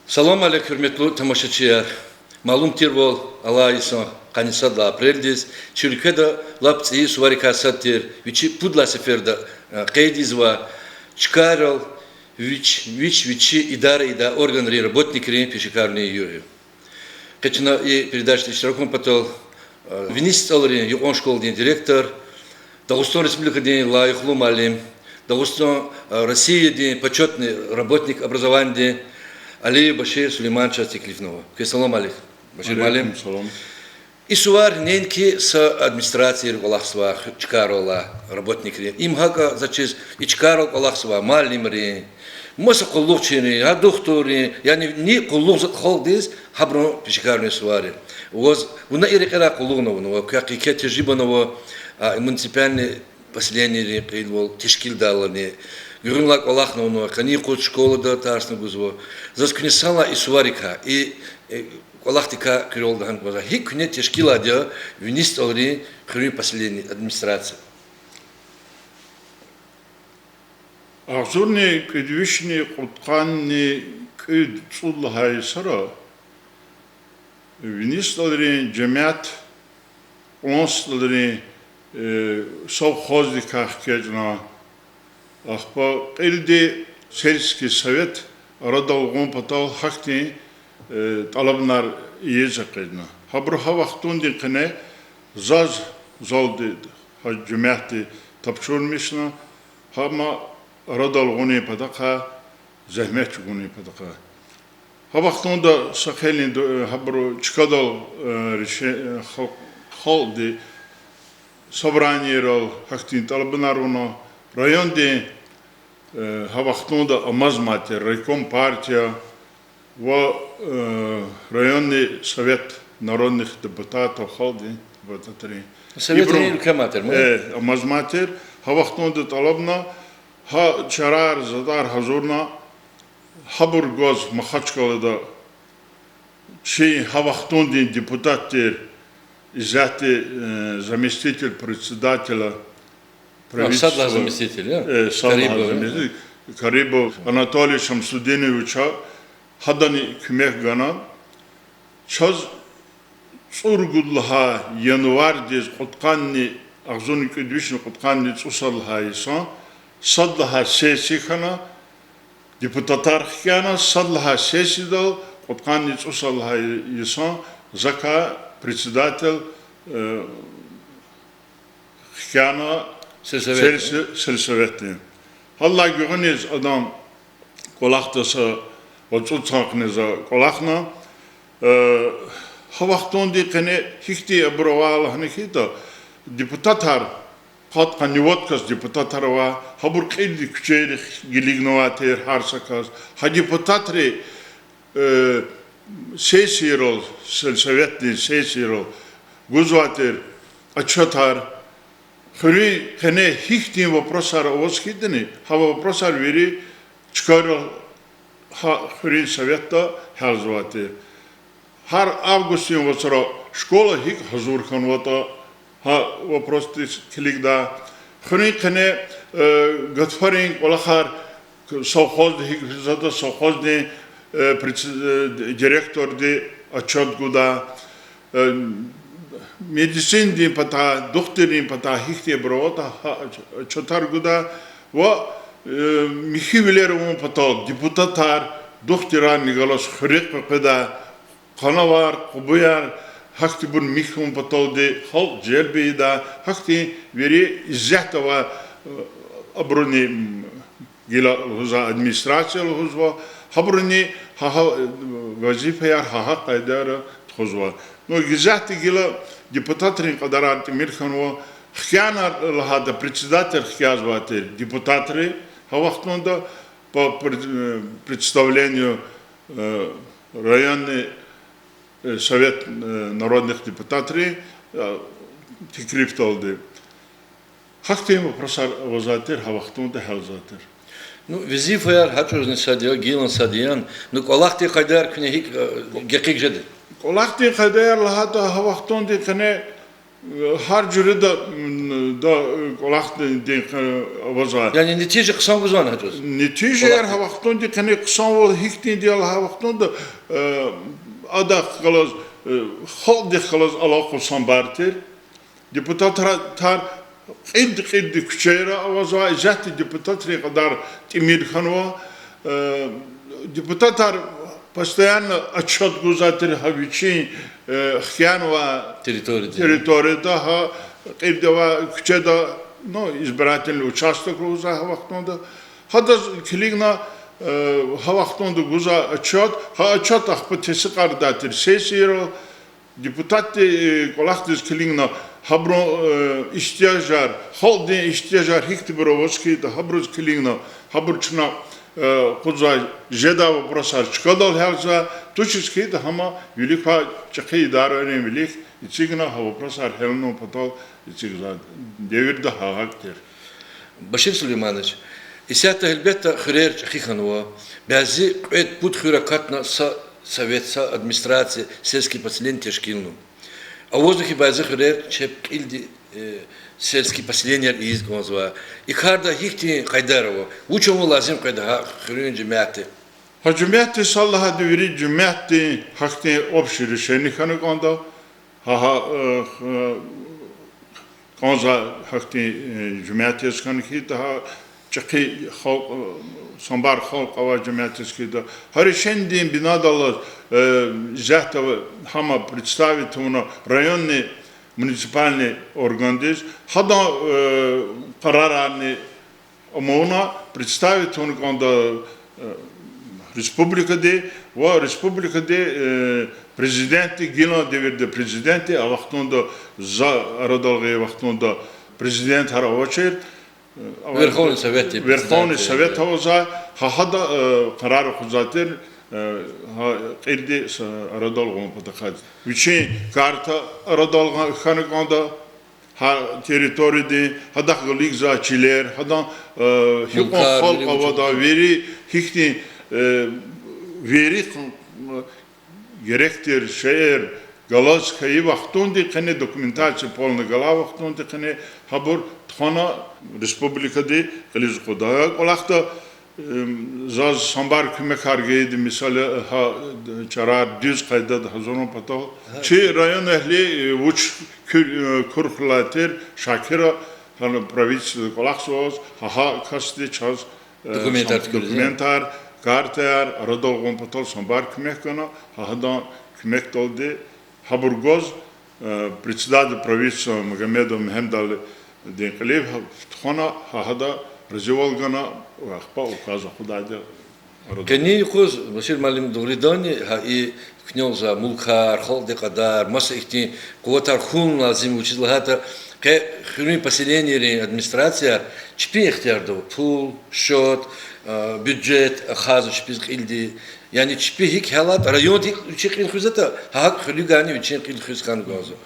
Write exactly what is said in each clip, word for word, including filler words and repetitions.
Салам алейк, гьуьрметлу тамашачияр! Малум тирвал, алай йисан къанни сад лагьай апрелдиз чи уьлкведа лап цӀийи суварикай сад тир, вичи пуд лагьай сеферда къейд ийизвай, чкайрал вич, вич вичи идара ийидай органрин работникрин пешекарвилин югъ я. Къе чна и передачада иштиракун патал вини СтӀалрин юкьван школадин директор, Дагъустан Республикадин лайихлу муаллим, Дагъустан, Россиядин почётный работник образованиядин Алиев Башир Сулеймановичаз теклифнава. Квез салам алейк, Башир муаллим. И сувар неинки са администрацийрин кӀвалахзавай чкайрал алай работникрин, им гьакӀ я, за чиз, и чкайрал кӀвалахзавай муаллимрин, маса къуллугъчийрин, гьа духтуррин, яни ни къуллугъзаватӀа халкьдиз, гьабурун пешекарвилин сувар я. Ваз, вуна и рекьерай къуллугъна авунва, квехъ еке тежрибана ава, муниципальный поселенийрин кьилел тешкилдаллани, гуьгъуьнлай кӀвалахна авунва, къенин юкъуз школада тарсна гузва. Заз куьне санлай и суварикай, и кӀвалахдикай куьрелди гьана кӀанзава. ГьикӀ куьне тешкилайди я вини СтӀалрин хуьруьн поселенийрин администрация? Агъзурни кӀуьд вишни кьудкъанни кӀуьд цӀуд лагьай йисара вини СтӀалрин жемят кьван СтӀалрин совхоздикай хкечӀна, ахпа кьилди сельский совет арадал гъун патал гьахьтин тӀалабунар ийиз экъечӀна. Гьабуру гьа вахтундин къене заз, залди, гьа жемятди тапшурмишна, гьам арадал гъунин патахъай, зегьмет чӀугунин патахъай. Гьа вахтунда са хейлин ду-, гьабуру чкадал, э, реше-, э, хал-, халкьди собранийрал гьахьтин тӀалабунар авуна, райондин, э, гьа вахтунда амазмай тир райком партия ва, э, районный совет народных депутатов, халкьдин депутатрин. Советрин ибурун уьлквемай тир, э, амазмай тир, гьа вахтунда тӀалабна, гьа чарар, затӀар гьазурна, гьабур гваз Махачкъалада чи гьа вахтундин депутат тир, исятда, э, заместитель председателя правительства, сад лагьай заместитель, э, сад лагьай заместитель, Карибов Анатолий Шамсудиновича, гьадани куьмек гана. Чаз цӀуругуд лагьай январдиз кьудкъанни, агъзурни кӀуьд вишни кьудкъанни цӀусад лагьай йисан, сад лагьай сессия хьана, депутатар хкяна, сад лагьай сессиядал кьудкъанни цӀусад лагьай йисан закай председатель, э, хкяна сельсоветдин. Гьадалай гуьгъуьниз адан кӀвалахда са вад-цӀуд йисан къене за кӀвалахна. Э, гьа вахтундин къене гьихьтин абур авай лагьана хьайитӀа, депутатар, къад-къанни вад кас депутатар авай, гьабур кьилди куьчейрихъ килигнавай тир гьар са кас. Гьа депутатри, э, сессиярал, сельсоветдин сессиярал гузвай тир отчётар, хуьруьн къене гьихьтин вопросар аваз хьайитӀани, гьа вопросар вири чкайрал гьа хуьруьн советда гьялзавай тир. Гьар августдин вацра школа гьикӀ гьазур хьанватӀа, гьа вопросдиз килигдай. Хуьруьн къене, э, гатфарин кӀвалахар, совхозда гьикӀ физватӀа, совхоздин, э, предс-, э, директорди отчёт гудай. Э, медицинадин патай, духтуррин патай гьихьтинбур аватӀа, гьа отчётар гудай ва, э, михьивилер авун патал депутатар духтурарни галаз хуьре къекъведай, къанавар, къубуяр, гьахьтинбур михьун паталди халкь желб ийидай, гьахьтин вири исятда авай, э, абуруни, м, гила лугьузва, администрация лугьузва, гьабуруни гьа-гьа, э, везифаяр гьа-гьа къайдада тухузва. Ну, гзафди гила депутатрин кьадарар тӀимил хьанва, хкяна лагьайтӀа председатель хкязавай тир депутатри, гьа вахтунда по пред-, э, представлению, э, районный, э, совет, э, народных депутатрин, э, теклифдалди. Гьахьтин вопросар авазвай тир, гьа вахтунда гьялзавай тир. Ну, везифаяр гьа чӀавузни сад я, гилан сад я, ну, кӀвалахдин къайдаяр куьне гьикӀ, э, гекъиг жеди? КӀвалахдин къайдаяр лагьайтӀа, гьа вахтундин къене Гьар жуьреда, м, да, кӀвалахдин, э, авазва. Яни нетижа хъсан гузвани гьа чӀавуз? Нетижаяр гьа вахтунди къене хъсанвал гьихьтинди я лагьай вахтунда, э, адахъ галаз, э, халкьдихъ галаз алакъу Самбар тир. Депутатар, тар кьилди-кьилди куьчейра авазва, исятда депутатрин кьадар тӀимил хьанва. Э, депутатар постоянно отчёт гузвай тир гьа вичин, э, хкянавай территорияда, территорияда, гьа кьилди авай куьчеда, ну, избирательный участок лугьузвай гьа вахтунда. Гьадаз килигна, э, гьа вахтунда гузвай отчёт, гьа отчёт ахпа тестикьардай тир сессияра, депутатди, э, кӀвалахдиз килигна, гьабурун, э, ихтияжар, халкьдин ихтияжар гьихьтинбур аваз хьайитӀа, гьабуруз килигна, гьабур чна, э, къузвай жедай вопросар чкадал гьялза, тушиз хьайитӀа гьам вилик квай чӀехи идарайрин вилик эцигна, гьа вопросар гьялун патал эцигзавай девирда гьа гьакӀ тир. Башир Сулейманович, исятда гьелбетда хуьрер чӀехи хьанва, бязи кьвед-пуд хуьр акатна са совет, са администрация, сельский поселение тешкилнава. Авазва хьи бязи хуьрер чеб кьилди, э, сельский поселенияяр ийиз кӀанзава. И карда гьихьтин къайдаяр ава, вуч авун лазим къведа гьа хуьруьн жемятди? Гьа жемятди са лагьайди вири жемятдин гьахьтин общий решение хьана кӀанда. Гьа, гьа, э, э, кӀанзавай гьахьтин, э, жемят яз хьана хьайитӀа, гьа чӀехи халкь, э, Самбар халкь авай жемят яз хьайитӀа. Гьа решенидин бинадай алаз, э, исятда гьам представить авуна районный муниципальный органдиз, гьадан, э, къарарарни амукьна, представить авун кӀанда, э, республикади, ва республикади, э, президентди, гилан девирда президентди, а вахтунда за арадал гъайи вахтунда президентар авачир, э, Верховный Советди Верховный Совет авазва, гьа гьада, э, къарар хуьзвай тир, э, гьа кьилди са арадал гъун патахъай. Вичин карта арадал гъа-, хьана кӀанда, гьа территориядин, гьадахъ галаз гзаф чилер, гьадан, э, гьикьван халкь аватӀа, вири гьихьтин, э, вири, э, герек тир шейэр галаз хьайи вахтунди, къене документация полный галай вахтунди къене гьабур тухвана республикади кьилиз акъудда. ГьакӀ кӀвалахда, э, заз Самбар куьмекар гайиди, мисал, гьа чарар дуьз къайдада гьазурун патал. Чи районэгьли, э, вуч куь-, э, кур хьурай тир, Шакира, гьана правительствода кӀвалахзаваз, гьа, гьа касди чаз, э, документар, картаяр арадал гъун патал Самбар куьмек гана, гьа гьадан куьмекдалди гьабур гваз, э, председатель правительства Магомедов Мегьамедалидин кьилив тухвана, гьа гьада разивал гана, ахпа указ акъудайди я. Къенин юкъуз, Башир муаллим, дугъриданни, гьа и куьнелзавай мулкар, халкьдин кьадар, маса ихьтин къуватар хьун лазим, вучиз лагьайтӀа къе хуьруьн поселенийрин администрацияяр чпин ихтиярда ава: пул, счёт, э, бюджет ахъайзава чпиз кьилди. Яни чпи гьикӀ гьялайтӀа, районди гьикӀ вичин кьил хуьзватӀа, гьакӀ хуьруьгайни вичин кьил хуьз хьана кӀанзава.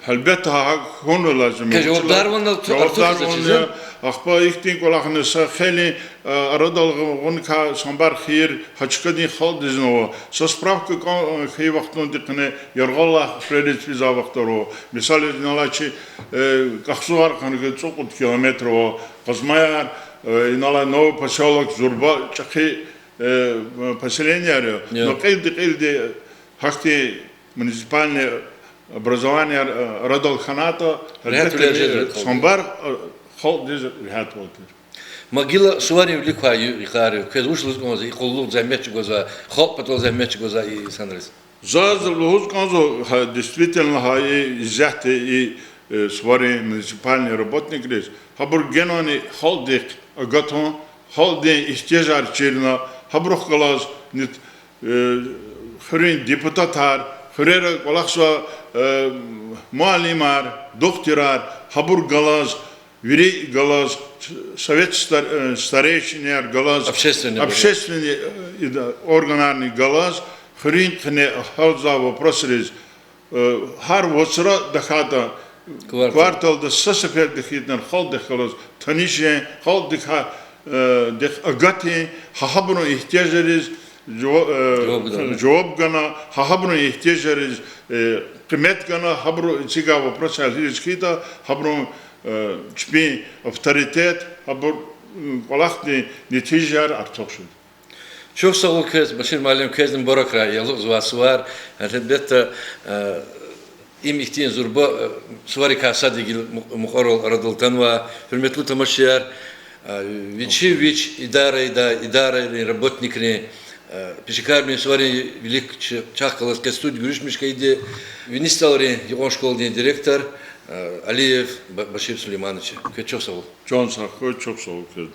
Гьелбетда, гьакӀ хьун лазим я. Жавабдарвал, жавабдарвал артухиз ачиз я. Ахпа ихьтин кӀвалахни са хейлин, э, арадал гъун-, гъуникай Самбар хийир гьа чкадин халкьдизни ава. Са справка кӀан, э, хьайи вахтунди къене яргъаллай хуьрериз физвай вахтар ава. Мисал яз, инал алай чи, э, Кахсугъар хьана хьи цӀукьуд километр ава, Къазмаяр, э, инал алай Новый Посёлок, зурба чӀехи, э, поселенияр я. Но кьилди-кьилди гьахьтин муниципальный образованияяр, э, арадал хьанайтӀа, гьелбетда, Самбар, э, халкьдиз регьятвал тир. Ма гила суварин вилик квай йикъар я, квез вуч лугьуз кӀанзава, и къуллугъ, зегьмет чӀугвазвай, халкь патал зегьмет чӀугвазвай и инсанриз? Заз лугьуз кӀанзава, гьа, действительно, гьа и исятда и, э, суварин муниципальный работникриз, гьабур генани халкьдихъ агатун, халкьдин игьтияжар чирна, гьабурухъ галаз ни-, э, хуьруьн депутатар, хуьрера кӀвалахзавай, э, муаллимар, духтурар, гьабур галаз, вири галаз, совет стар-, э, старейшинаяр галаз, общественный органарни галаз, хуьруьн къене гьалзавай вопросриз, э, гьар вацра тахьайтӀа, кварталда са сеферда хьайитӀани халкьдихъ галаз таниш жен, халкьдихъ, э, дихъ агатин, гьа гьабурун игьтияжариз, жава-, э, Жаваб гана. Жаваб гана, гьа-, гьабурун игьтияжариз, э, къимет гана, гьабуру эцигай вопросар гьализ хьайитӀа, гьабурун, э, чпин авторитет, гьабур, м, кӀвалахдин нетижаяр артух жеда. Чухсагъул квез, Башир муаллим, квезни мубаракрай алукьзавай сувар. Гьелбетда, э, им ихьтин зурба, э, суварикай сад гила му-, мукьварал арадал атанва. Гьуьрметлу тамашачияр, э, вичи вич идарайда, идарайрин работникрин, э, пешекарбурун суварин вилик ч-, чахъ галаз къецлуди гуьруьшмиш хьайиди, Вини СтӀалрин юкьван школадин директор, э, Алиев Ба-, Башир Сулейманович. Квез чухсагъул. Чан сагъ хьуй, чухсагъул квез.